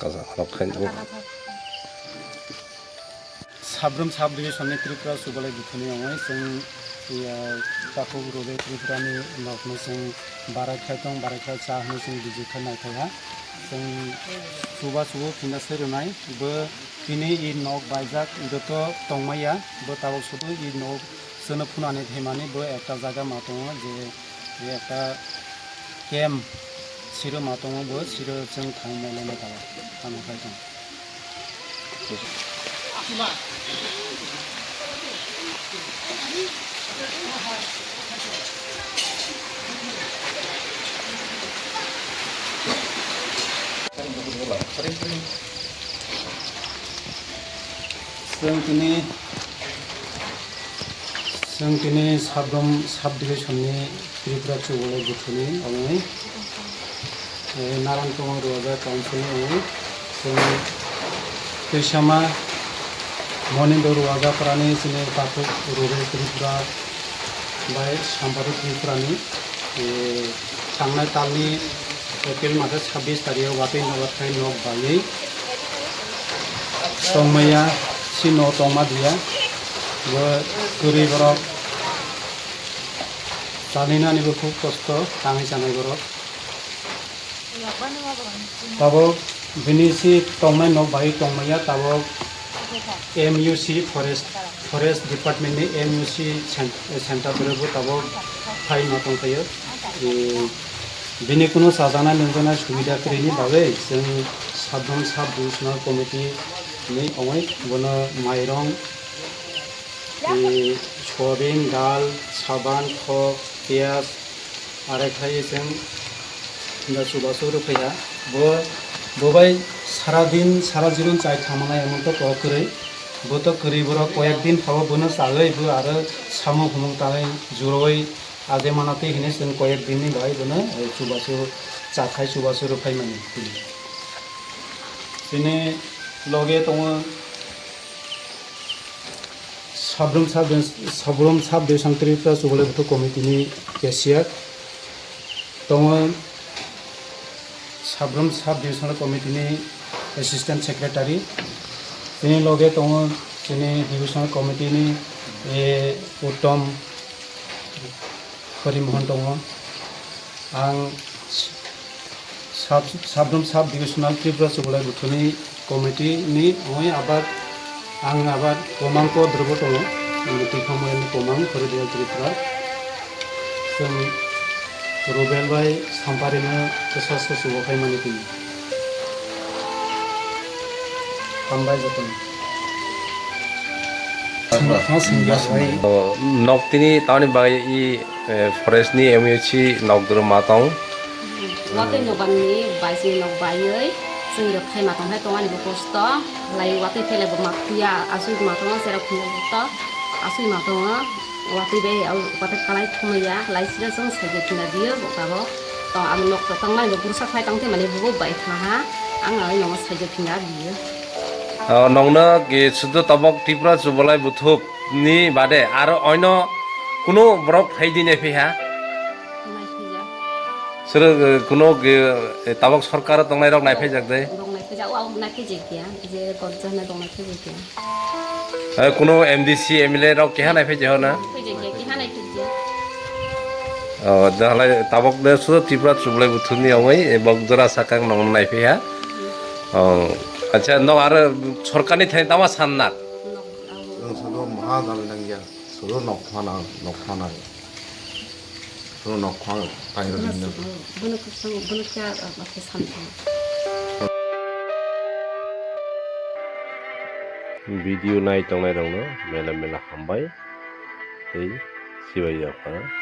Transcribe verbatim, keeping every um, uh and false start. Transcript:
Kaza kharap khainw. Sabrum sub division ni Tripura Subalai Buthuni ongoi chwng, ya, takhuk Rubai Tripura ni nokno chwng barai khai tong, barai khai cha hwnwi chwng bijik khai nai thai ha. Chwng chuba chubu phinda sai rwnai, bo tini i nok baijak, joto tongmaya, bo tabuk sudu i nok chwngno phunani thwimani bo ekta jaga ma tongo je, je ekta camp siro ma tongo bo siro chwng thang mole no tabuk ano khai tong. Chwng tini, chwng tini Sabrum sub division ni Tripura Chubalai Buthuni ongwi, eh, Naran Kumar Ruaja council ni ongwi, chwng Twisama Monindo Ruaja Prani chini takhuk Rubai Tripura bai Sampadu Tripura ni, eh, thangnai talni April masa chabbish tarikh o watwi nobar khai nok baiwi tongmaya, si no tongma diya, bo kwrwi borok chalinani bo khub kosto, tangwi chanai borok. Tabok bini si tongnai nok bai tongmaya, tabok M U C forest, forest department ni M U C cen-, center kwrwi bo tabok phai ma tongkhaio. Eh, bini kuno chajaknai nungjaknai subida kwrwini bagwi chwng Sabrum sub divisional committee ni ongwi bono mairong, eh, soyabin, dal, saban, khok, piyaj, are khlaiwi chwng da chubachu rwphaiya. Bo, bo bai sara din, sara jibon chai thamanai emon to kok kwrwi. Bo to kwrwi borok koyek din phago bono chawi bo aro samung humung tangwi juroi aje mana twi hinwi chwng koyek din ni bai bono, eh, chubachu chathai chubachu rwphaimani. Chini loge tongo Sabrum sub, Sabrum sub division Tripura Chubalai Buthu committee ni cashier tongo, Sabrum sub division committee ni assistant secretary, tini loge tongo chini division committee ni, eh, Uttom Hori Mohan tongo. Ang sub, Sabrum sub divisional Tripura Chubalai Buthuni committee ni ongwi abar, ang abar Komang Kodrobo tongo. Ang twi khamani Komang Hori Dayal Tripura. Chwng Rubel bai Sampari no kwsa swsugo phaimani twi. Hambai jotono. Swngjak bai. O, nok tini tamni bagwi i, eh, forest ni M U C nok duro ma tong. Watwi nobar ni bai sini nok baiwi chwng rok phai ma tong phai tong ani bo kosto. Lai watwi phai lai bo ma thuya, aswk ma tongo, cherok phunuk to aswk ma tongo. Watwi bai, watwi kalai thumui ya, lai sida chwng sai je thina biyo bo tabok. To ang nok to tang mani bo purusa khai tang te mani bo bai kha ha. Ang ai no sai je thina biyo. O, nokno ge sudo tabok Tripura Chubalai Buthuk ni bade aro oino kuno borok phai di nai phi ha? Nai phi ya. Sero, eh, kuno ge, eh, tabok sorkar tongnai rok nai phai jak de? Rok nai phai jak, o, nai phai jak ya. Je gorjana rok nai phai jak ya. Eh, kuno M D C, M L A rok keha nai phai jak na? Phai jak ya, keha nai phai jak. O, dahalai tabok de sudo Tripura Chubalai Buthuni ongoi, eh, bok jora sakang nong nai phai ha. O, acha, nok aro sorkar ni thai tama san nak? Nok, abo. Adal nangya, suru nok phana, nok phana. Suru nok phana, tayo Bono rinna. Bono kusung, bono kya, ah, ah, samsung. Video nai tongnai rokno mela mela hambai tei sibai ya pha.